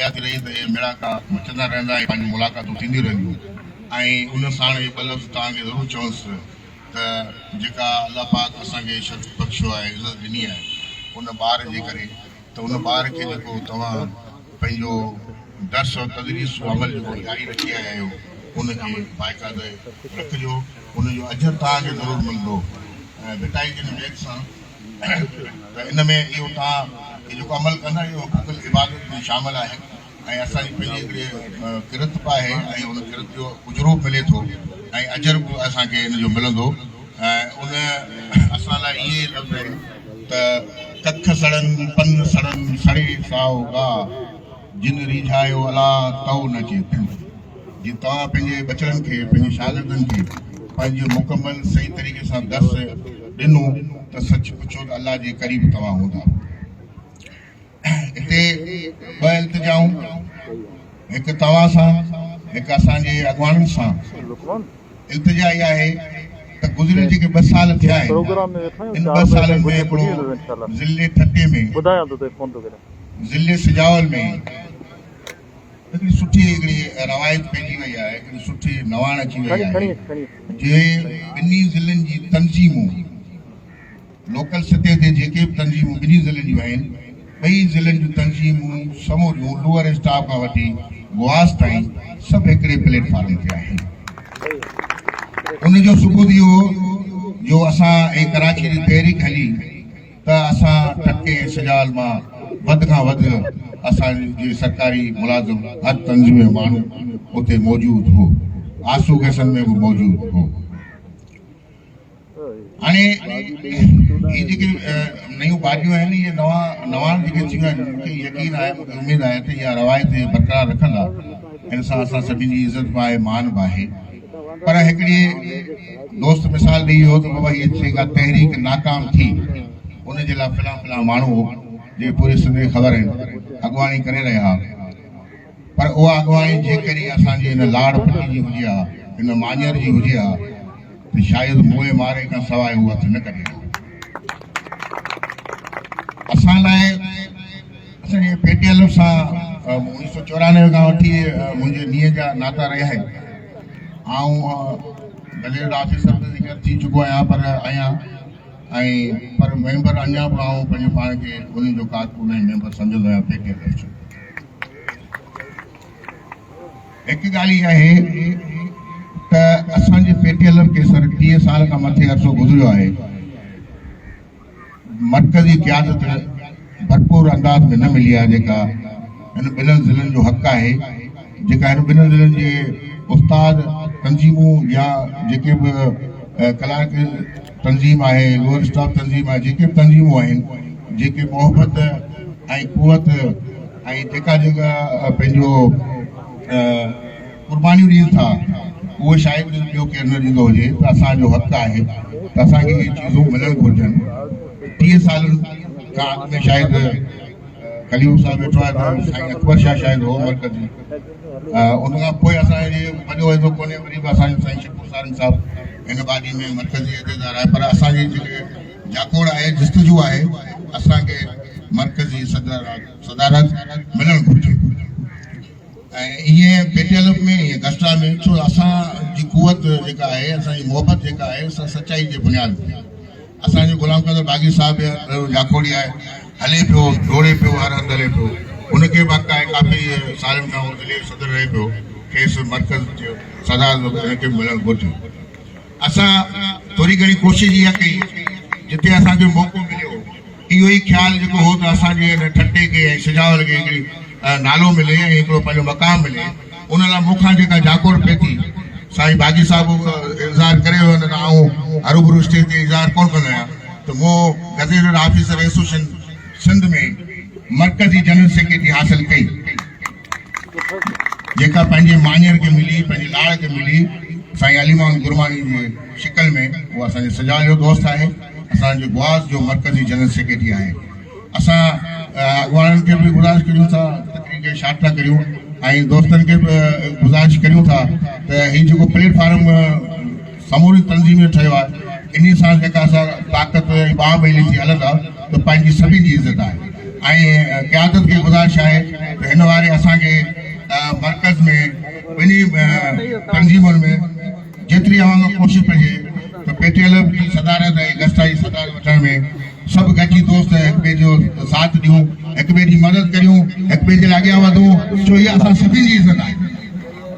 حياتي رهي ته اهي ميڙاڪا مچندا رهندا ۽ پنهنجون ملاقاتون ٿينديون رهنديون ۽ ان ساڻ اهي ٻه لفظ توهان کي ضرور چوندس ته جيڪا الله پاڪ اسان کي شرف بخشيو آهي، عزت ڏني آهي ان ٻار جي ڪري ته ان ٻار کي جيڪو توهان پنهنجو درس و تدريس جو عمل جيڪو جاري رکي آيا آهيو ان کي باقاعده رکجو ان جو اجر توهان کي ضرور ملندو ۽ ڀٽائي جن بيت سان ته ان ۾ اهو توهان هي جيڪو عمل ڪندا اهو حقوق العبادت ۾ شامل آهي ۽ اسان جي پنهنجي هڪڙي ڪرت به آهي ۽ ان ڪرت جو اجرو به ملي ٿو ۽ اجر به اسان کي ان جو ملندو ۽ ان اسان لاء اهي لفظ آهن ته ڪک سڙن پن سڙن سڙي سائو گاهه جن ريجهايو الا تئو نه چيتن. جي توهان پنهنجي ٻچڙن کي پنهنجي شاگردن کي پنهنجو مڪمل صحيح طريقي سان درس ڏنو ته سچ پڇو ته الله جي قريب توهان هوندا. هتي ٻه التجائون هڪ توهان سان هڪ اسان جي اڳواڻن سان. التجا اها آهي ته گذريل جيڪي ٻه سال ٿيا آهن ان ٻه سالن ۾ هڪڙو ضلعي ٺٽي ۾ ضلعي سجاول ۾ هڪڙي سٺي هڪڙي روايت پئجي وئي آهي هڪڙي سٺي نواڻ اچي وئي آهي جي ٻنهي ضلعن جي تنظيمون لوڪل سطح تي جيڪي به تنظيمون ٻنهي ضلعن جون آهن، ٻئي ضلعن جون تنظيمون سموريون لوئر اسٽاف کان وٺي گواس تائين سڀ هڪڙي پليٽ فارم تي آهن. ان جو ثبوت اهو جو اسان هي ڪراچي جي تحريڪ هلي ته اسان ٺٽي ۽ سجاول مان وڌ کان وڌ اسان جي سرڪاري ملازم هر تنظيم جو ماڻهو اتي موجود هو، آسو گئسن ۾ به موجود هو. هاڻي هي جيڪي نيون باڊيون آهن اهي نوان نوان جيڪي ٿيون آهن مون کي يقين آهي مون کي اميد آهي ته اها روايت برقرار رکندا ان سان اسان سڀني جي عزت به آهي مان به آهي پر هڪڙي دوست مثال ڏئي ويو ته بابا هي جيڪا تحريڪ ناڪام ٿي ان جي لاء فلان فلان ماڻهو جيڪي پوري سنڌ کي خبر آهن اڳواڻي ڪري رهيا پر اها اڳواڻي جيڪڏهن اسان جي هن لاڙ پٽي جي هجي ها هن ماڃر جي هجي ها ته شايد موئي مارئي کان سواء هو هٿ نه ڪڍي ها. اسان لاء اسان جي پي ٽي ايل سان 1994 کان وٺي منهنجي نينهن جا ناتا رهيا آهن. آئون گزيٽ آفيسر ته ذڪر ٿي چڪو آهيان پر آهيان ۽ پر ميمبر اڃا به آئون پنهنجو پاڻ کي انهن جو ڪارڪن ۽ ميمبر سمجهندو آهيان پي ٽي ايل جو. هڪ ڳالهه اها آهي ته اسان جي پي ٽي ايل کي سر 30 سال کان مٿي عرصو گذريو آهي، مرڪزي قيادت ڀرپور انداز ۾ نه ملي آهي جيڪا هن ٻنهن ضلعن جو حق آهي، جيڪا هن ٻنهن ضلعن جي استاد تنظيمون يا جيڪي به ڪلارڪ تنظيم آهي، لوئر اسٽاف تنظيم آهي، جيڪي به تنظيمون آهن جيڪي محبت ۽ قوت ۽ جيڪا جيڪا پنهنجو قربانيون ڏين ٿا اهو شايد ٻيو ڪير نه ڏيندو هجي ته اسان جو حق آهي ته اسان کي اهي چيزون ملڻ گهرجن. 30 سالن کان اڳ ۾ شايد خليفو صاحب ويٺو آهي ته سائين اڪبر شاهه شايد هو مرڪزي ان کان پوء اسان جي وڏو عهدو ڪونهي وري به اسان جو سائين شڪور سارنگ صاحب هن باڊي ۾ مرڪزي عهديدار آهي پر اسان جي جيڪي جاکوڙ آهي جستجو آهي اسان کي مرڪزي صدارت ملڻ گهرجي ۽ ائين پي ٽي ايل ايف ۾ ائين گسٽا ۾ ڇو اسان جي قوت جيڪا آهي اسان جي محبت جيڪا آهي سا سچائي جي بنياد تي اسان جو غلام قادر باغي صاحب به اهڙو جاکوڙي آهي هلي پيو ڊوڙي پيو هر هنڌ هلي پيو ان کي به حق آهي ڪافي سالن کان هو ضلعي جو صدر رهي پيو کيس مرڪز جو صدارت هن کي به ملڻ گهرجي. اسان ٿوري گهڻي ڪوشش اها ڪئي جتي اسان کي موقعو مليو اهو ئي خيال جيڪو هو ته اسان جي هن ٺٽي کي ۽ سجاول کي هڪڙي نالو ملي ۽ هڪڙو پنهنجو مقام ملي ان لاء مون کان جيڪا جاکوڙ پئي ٿي سائين باغي صاحب اظهار ڪري ويو نه ته آئون هروڀرو اسٽيج تي اظهار ڪونه ڪندو آهيان ته مون گزيٽيڊ آفيسر ايسوسيئيشن سنڌ ۾ مرڪزي جنرل سيڪريٽري حاصل ڪئي. جيڪا پنهنجي ماڃر کي ملي، پنهنجي لاڙ کي ملي، سائين علي محمد گرماڻي جي شڪل ۾ اهو اسان جي سجاول جو دوست آهي، اسان جي گواز جو مرڪزي جنرل سيڪريٽري آهي. اسان اڳواڻن کي به گذارش ڪريون ٿا تقرير کي شارٽ ٿا ڪريون ۽ دوستن کي به گذارش ڪريون ٿا ته هي جيڪو پليٽ فارم سمورين تنظيمن جو ٺهيو آهي انهي سان جيڪا اسان طاقت ۽ ٻانهن ٻيلي ٿي هلندا ته پنهنجي سڀني جي عزت آهي. ۽ قيادت کي گذارش آهي ته هن واري اسان کي مرڪز ۾ ٻنهي تنظيمن ۾ جيتري اوهان کان ڪوشش پئجي ته پي ٽي ايل جي صدارت ۽ گسٽا جي صدارت وٺڻ ۾ سڀ گڏجي دوست هڪ ٻئي جو ساٿ ڏيون، هڪ ٻئي جي مدد ڪريون، هڪ ٻئي جي لاء اڳيان وڌون، ڇو هي اسان سڀني جي عزت آهي.